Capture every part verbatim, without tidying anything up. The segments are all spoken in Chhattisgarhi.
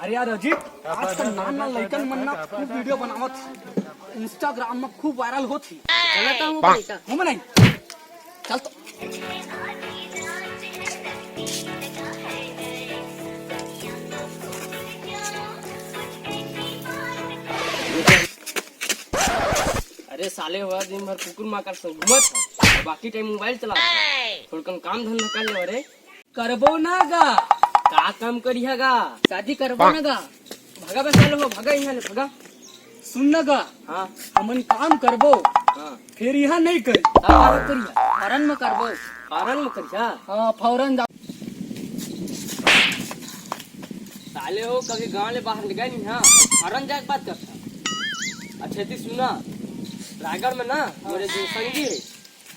अरे यार अजीत, आजकल नान नान लइकन मन ना खूब वीडियो बनावत हे, Instagram में खूब वायरल होत हे। चला तो हम ऊपर का। हम नहीं, चल तो। अरे साले, वह दिन भर कुकुर माकर संग घूमत ह, बाकी टाइम मोबाइल चलात ह। थोड़कन काम धंधा कर ले रे। करबो ना गा। का काम करिहा गा? शादी करबो ना गा। भगा बे साले हो, भगा यहाँ ले, भगा। सुन ना गा, हाँ। हमन काम करबो, हाँ। फिर यहाँ नहीं करी। का काम करिहा? फॉरेन में करबो। फॉरेन में करिहा? हाँ, फॉरेन जा। साले हो, कभी गांव ले बाहर निकल नहीं, हाँ? फॉरेन जाके बात करता। अच्छा, ती सुना, रायगढ़ में ना, मोरे जो संगी है,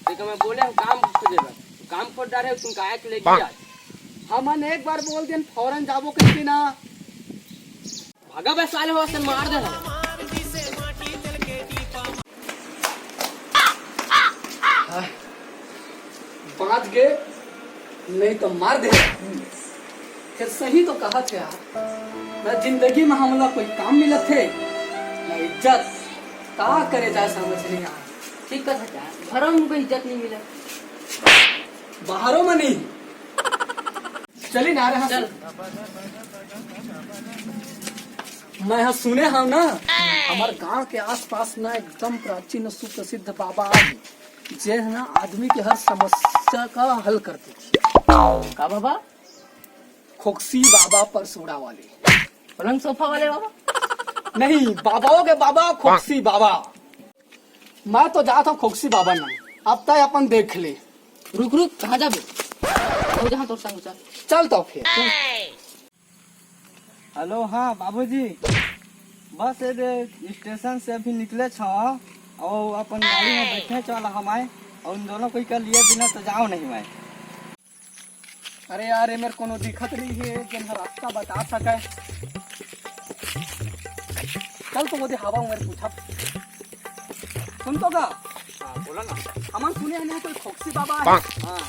तेकर मैं बोले हंव काम खोजे बर, काम खोज डारे हंव, तुम काहे के लेके जात? हमन एक बार बोल देन फौरन जाबो कहिके ना। भगा बे साले हो, असन मार दे। बांच गे, नहीं तो मार दे। फिर सही तो कहा थे यार, ना जिंदगी में हमला कोई काम मिलत थे, ना इज्जत। का करे जाए समझ नहीं आ। ठीक कहा था, घरों में कोई इज्जत नहीं मिला। बाहरों में नहीं। चली ना रहा चल। मैं यहाँ सुने हूँ ना, हमारे गांव के आसपास ना एकदम प्राचीन सुप्रसिद्ध बाबा है, जे है ना आदमी के हर समस्या का हल कर देती। का बाबा? खोकसी बाबा परसोड़ा वाले। पलंग सोफा वाले बाबा? नहीं, बाबाओं के बाबा खोकसी बाबा। मैं तो जात हूँ खोकसी बाबा ना, अब तय अपन देख ले। रुक रुक, कहाँ जाबे? वो जहाँ तोर संग चल। चल तो फिर। हेलो, हाँ बाबूजी, बस ये दे स्टेशन से अभी निकले छ और अपन गाड़ी में बैठे चला हमारे, और उन दोनों कोई कर लिए बिना तो जाओ नहीं मैं। अरे यार, ये मेरे कोनो दिखत नहीं है, जेन ह रास्ता बता सके। चल तो वो दे हवा उमर पूछब। सुन तो का? हाँ, बोला ना। हमन सुने हैं नहीं कोई खोकसी बाबा है। हाँ,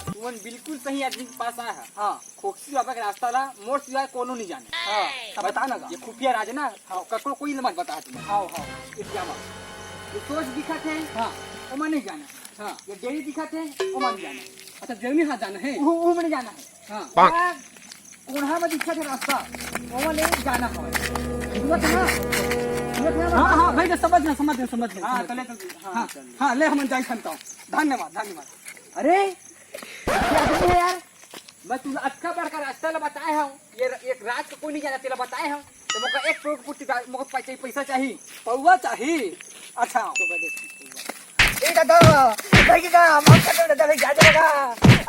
तुमन बिल्कुल सही आदमी के पास आया है। हाँ। खोकसी बाबा के रास्ता ला मोर सिवाय कोनो नहीं जाने। हाँ। तब बता ना का? ये खुफिया राज है ना। हाँ। ककरो कोई मत बता तुम। हाँ, हाँ। ये क्या बात? ये सोच दिखत है। हाँ। ओमा नहीं जाना। हाँ। ये डेरी दिखत है, ओमा नहीं जाना। अच्छा, जेवनी हाथ जाना है? वो, वो में नहीं जाना है। हाँ। हाँ, कोनहा में दिखत है रास्ता, ओमा ले जाना है। समझ ना? समझ ना? हाँ, हाँ, भाई, समझ गया, समझ गया, समझ गया, हाँ, समझ चले गया। तो, हाँ, हाँ, चल। हाँ, ले, हम जाई खनता हूँ। धन्यवाद, धन्यवाद। अरे, क्या आदमी है यार? मैं तुला अतका बड़का रास्ता ला बताए हूँ, ये र-, एक रात को कोई नहीं जाना, तेला बताए हूँ। तो मोका एक करोड़ कुट्टी का, मोका पै-, चाहिए, पैसा चाहिए। पौवा चाहिए? अच्छा। तो मैं देखती हूँ। ए दादा, भाई के का, माफ कर दो दादा, भाई जा जाएगा।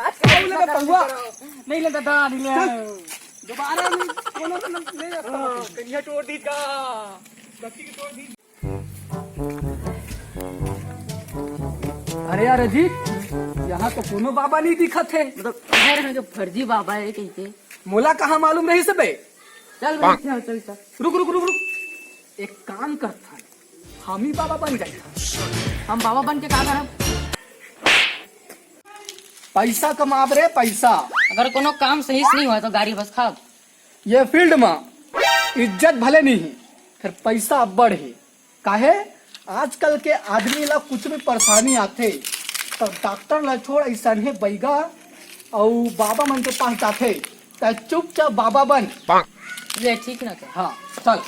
आज का नहीं लेता पैसा पौवा। नहीं करो। नहीं लेता दादा, नहीं ले। चल। दोबारा नहीं, कोनो से नहीं ले जाता। हाँ, कन्हैया तोड़ दी का। गलती की तोड़ दी। अरे यार अजीत, यहाँ तो कोनो बाबा नहीं दिखत है। मतलब, कह रहे हैं कि फर्जी बाबा है कहिके। मोला कहाँ मालूम रहिस बे? चल बे, चल, चल, चल। रुक, रुक, रुक, रुक। एक काम करथन, हम ही बाबा बन जाथन। हम बाबा बन के का करब? पैसा कमाब रे, पैसा। अगर कोनो काम सही से नहीं होय तो गारी बस खाब। ये फील्ड में इज्जत भले नहीं, फिर पैसा अब्बड़ है। काहे? आजकल के आदमी ला कुछ भी परेशानी आथे, तो डॉक्टर ला छोड़, अइसने बैगा अउ बाबा मन के पास जाथे। त चुपचाप बाबा बन। ले, ठीक ना कर। हाँ, चल।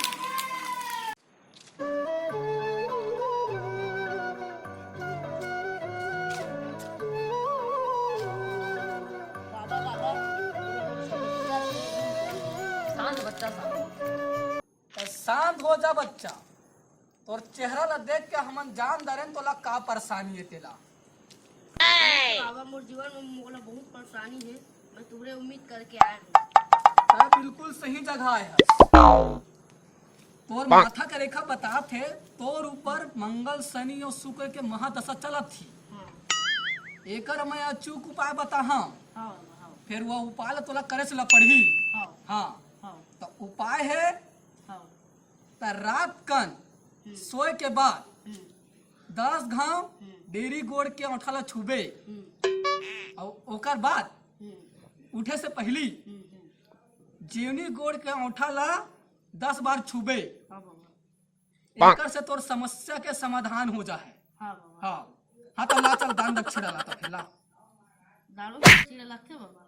शांत बच्चा, शांत। त शांत हो जा बच्चा, तोर चेहरा ला देख के हमन जान डारेन तोला का परेशानी हे तेला। बाबा, मोर जीवन में मोला बहुत परेशानी हे, मैं तुमरे उम्मीद करके आए हूँ। तैं बिल्कुल सही जगह आए हस। तोर माथा के रेखा बतात हे, तोर ऊपर मंगल, शनि और शुक्र के महादशा चलत ही। हाँ। एकर मैं अचूक उपाय बताहा। हाँ, हाँ। फिर वो उपाय ला तोला करे से ला पड़ही। हाँ। हाँ। हाँ। तो उपाय है, हाँ। त रात कन हम्म। सोए के बाद हम्म। दस घाव हम्म। डेरी गोड़ के औंठा ला छूबे। हम्म। अउ ओकर बाद हम्म। उठे से पहिली हम्म, हम्म। जेवनी गोड़ के औंठा ला दस बार छूबे, हाँ बाबा। एकर से तोर समस्या के समाधान हो जा है। हाँ बाबा। हाँ, हाँ, तो ला चल, दान दक्षिणा ला तो फिर ला। दारू दक्षिणा लगथे बाबा।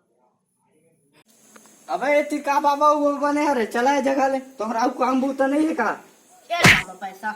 अबे एती का बाबा वो बने हरे, चला ए जगह ले, तोहरा अउ काम बूता नहीं है का? ए बाबा पैसा।